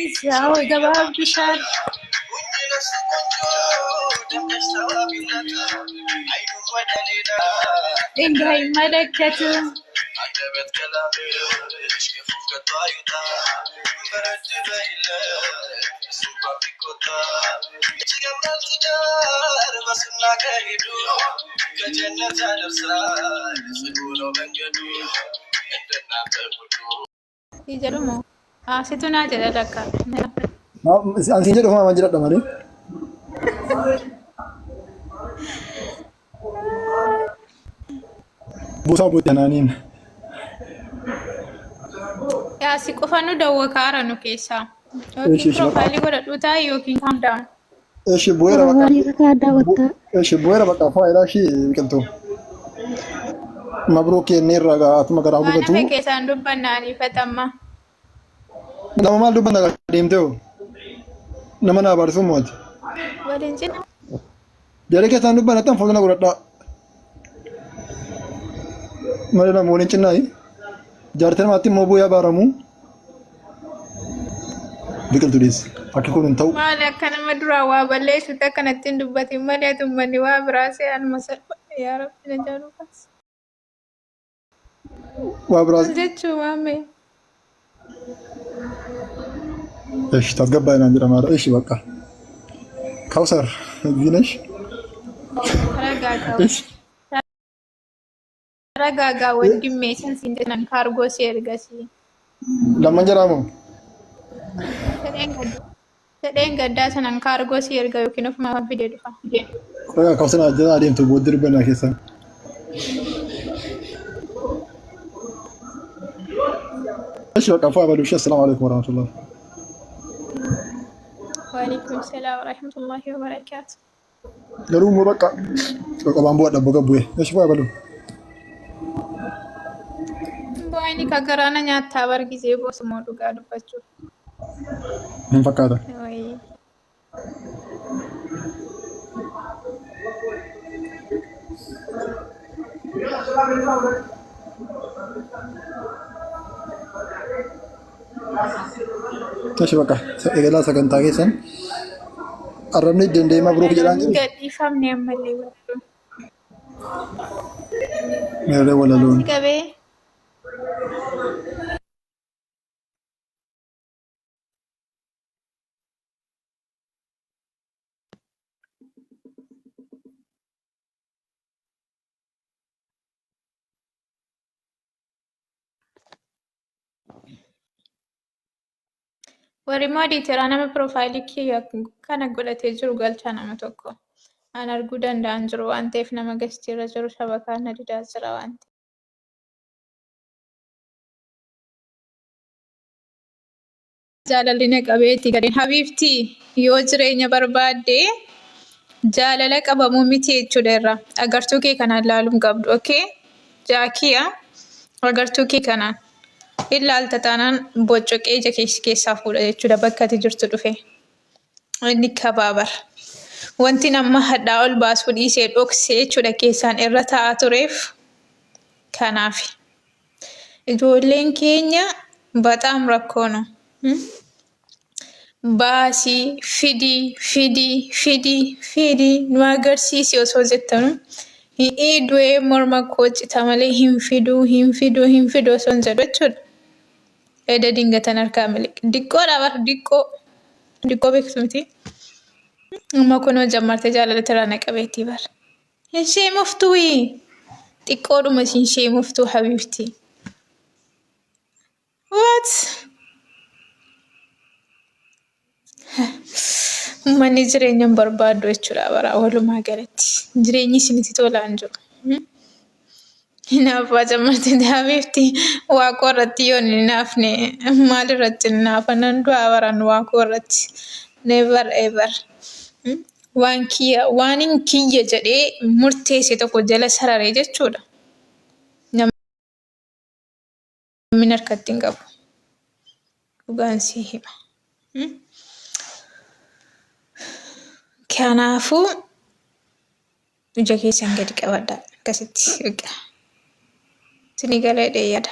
Isaa gabaa bishaan. እንዳይመለከቱ jedhumo situ naa jedha lakka. Ani siin jedhu homaa jedhadha malee. Buusaa buutti anaaniin. Yaa si qofa nu dawwa kaara nu keessaa. Yookiin Eeshi eeshi bakka. piroofaayilii godhadhu taa'e yookiin calm down. Eeshi bu'eera bakka. Warri kakaa daawwattaa. Eeshi bu'eera bakka faayidaa ishii biqiltuu. Mabruuk jennee irraa atuma garaa Waan gubatu. hafe keessaan dubbanna ariifatamma. Nama maal dubbanna deemtee hoo? Nama na abaarsu mooti. Waliin cina. Jarri keessaan dubbanna tan fuuldura godhadhaa. Malee nama waliin cinnaayi. Jaartii namaatti immoo bu'ee abaaramu. Biqiltuu dhiisi. Akki kun hin ta'u. Maali akka nama duraa waa balleessutti akkanatti hin dubbatin malee ati uummanni waa biraa se'an masalphadha yaa rabbi na jaaluu baas. Waa biraas. Maal jechuu maame? Eshi tasgabbaa'e naan jedhamaadha. Eshi bakka. Kawsar zinesh. Ragaagaa Eshi. ragaagaa wandimmee san siin jedhan kaargoo si ergasii. Lamman jedhamu. Fedheen gaddaa sanan kaargoo si erga yookiin ofuma fidee dhufa. Qoyaa kawsar jala adeemtu booddee dubbannaa keessan. Eshi bakka fu'a baluushi. Assalaamu alaikum warahmatullah. Waalaikum salaam warahmatullahi wabarakaatu. Garuu immoo bakka qoqobaan bu'adha boga bu'e. Eshi fu'a baluu. Bo'aani ka garaana nyaattaa bar gisee boosumoo dhugaa dubbachuuf. Hin fakkaata. Wayii. Eshi bakka eegalaa sagantaa keessan. Arrabni danda'ee mabruuk jedhaan jiru. Gadhiifamne ammallee walaloon. Meerree walaloon. Qabee. Warri immoo ediiteraa nama piroofaayilii kiyya kana godhatee jiru galchaa nama tokko. An arguu danda'an jiru waan ta'eef nama gastiirra jiru shabakaa na didaa jira waan ta'eef. Jaalalli na qabeeti gadheen habiibti yoo jireenya barbaadde jaalala qabamuu miti jechuudha irra agartuu kee kanaan laaluu hin qabdu okay jaakiya agartuu kee kanaan ilaalta taanaan boccoqee ija kee si keessaa fuudha jechuudha bakka ati jirtu dhufe inni kabaabar wanti nama hadhaa ol baasuu dhiisee dhoksee jechuudha keessaan irra taa'aa tureef kanaafi. Ijoolleen keenya baxaam rakkoo no. Baasii fidii fidii fidii fidii nu agarsiisi osoo jettanu hi'ii du'ee morma koo cita malee hin fiduu hin fiduu hin fiduu osoo hin jedhu jechuudha. Eda dingatan harkaa miliqe. Diqqoodha bar diqqoo. Diqqoo beektu miti. Amma kunoo jammartee jaalala tiraa na qabeettii bar. Hin sheemoftuuyi. Xiqqoodhuma isin sheemoftuu habiibti. What? Uummanni jireenya hin barbaaddu jechuudha bara walumaa galatti. Jireenyi isinitti tolaa hin jiru. Hinaaffaa jammarte habiibti. Waaqoo irratti yoon hin hinaafne maal irratti hin hinaafa nan du'aa baran waaqoo irratti. Never ever. Waan kiyya waanin kiyya jedhee murteesse tokko jala sarare jechuudha. Namni harkatti hin qabu. Dhugaan sii hima. Kanaafuu ija keessan gadi qabadhaa akkasitti. Isinii gala jedhee yaada.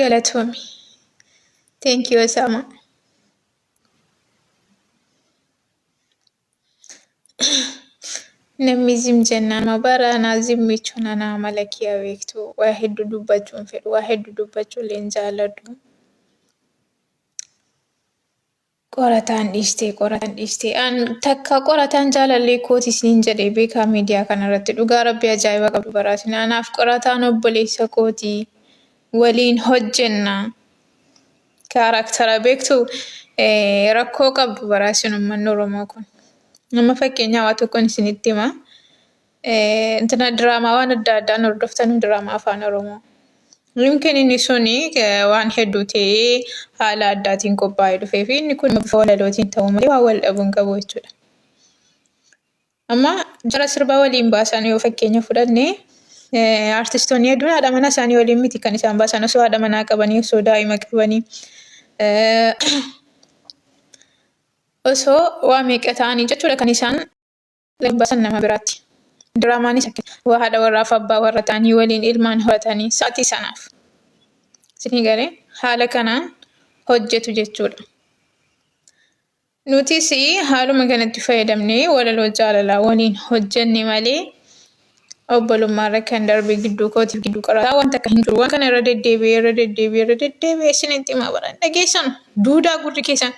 Galatoomi. Thank you Osama. Namni zim jennaan ma baranaa zim jechuun anaa amala kiyya beektu waa hedduu dubbachuu hin fedhu waa hedduu dubbachuu illee hin jaalladhu. Qorataan dhiistee qorataan dhiistee an takka qorataan jaalallee kooti isiniin jedhee beekaa miidiyaa kanarratti dhugaa rabbi ajaa'iba qabdu baraasin anaaf qorataan obboleessa kooti waliin hojjenna. Kaaraktara beektu rakkoo qabdu baraa isin uummanni Oromoo kun. Amma fakkeenyaa waa tokkoon isinitti hima. Intina diraamaa waan adda addaan hordoftan diraamaa afaan Oromoo. Yumkin inni suni waan hedduu ta'ee haala addaatiin qophaa'ee dhufee fi inni kun bifa walalootiin ta'uu malee waan wal dhabuu hin qabu jechuudha. Amma jara sirba waliin baasan yoo fakkeenya fudhanne artistoonni hedduun haadha manaa isaanii waliin miti kan isaan baasan osoo haadha manaa qabanii osoo daa'ima qabanii osoo waa meeqa ta'anii jechuudha kan isaan baasan nama biraatti. Diraamaanis akkasuma haadha warraaf abbaa warra ta'anii waliin ilmaan horatanii sa'atii sanaaf. Isinii galee haala kanaan hojjetu jechuudha. Nutis haaluma kanatti fayyadamnee walaloo jaalalaa waliin hojjenne malee obbolummaarra kan darbe gidduu kootiif gidduu qorataa wanta akka hin jiru. Waan kana irra deddeebi'ee irra deddeebi'ee irra deddeebi'ee isinitti himaa baran dhageessanu duudaa gurri keessan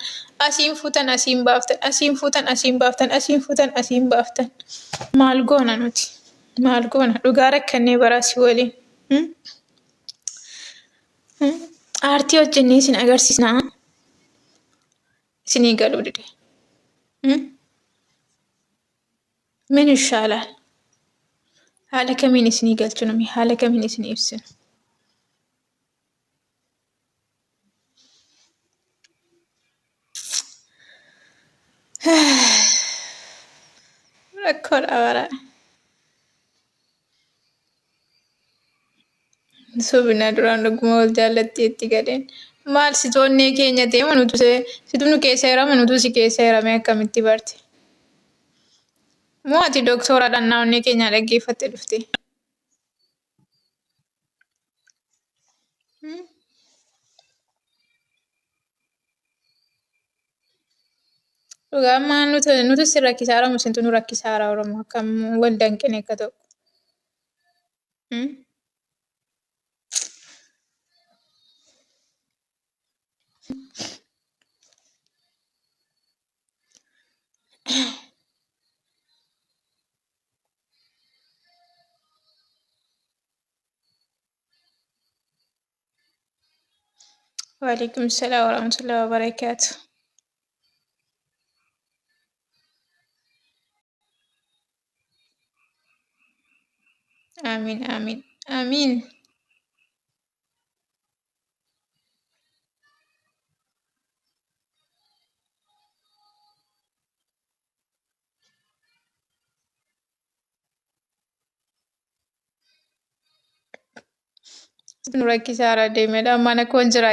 asiin fuutan asiin baaftan asiin fuutan asiin baaftan asiin fuutan asiin baaftan maal goona nuti maal goona dhugaa rakkannee baraa si waliin. Aartii hojjennee isin agarsiisnaa. Isinii galuu dide. Min ishaalaal. Haala kamiin isinii galchinu mee haala kamiin isinii ibsinu. Rakkoodha bara. Sobina duraan dhuguma wal jaallatteetti gadheen. Maal situ onnee keenya ta'e moo nutu situ nu keessa jira moo nutu si keessa jira mee akkamitti barte? Moo ati doktora dhannaa onnee keenyaa dhaggeeffatte dhufte? Dhugaa ammaa nutu si rakkisaa jira moo isintu nu rakkisaa jira Oromoo akkam wal danqine akka tokko. Waalaikum salaam warahmatullahi wabarakatuh. Amiin amiin amiin. Nu rakkisaara deemedha. Mana koon jira.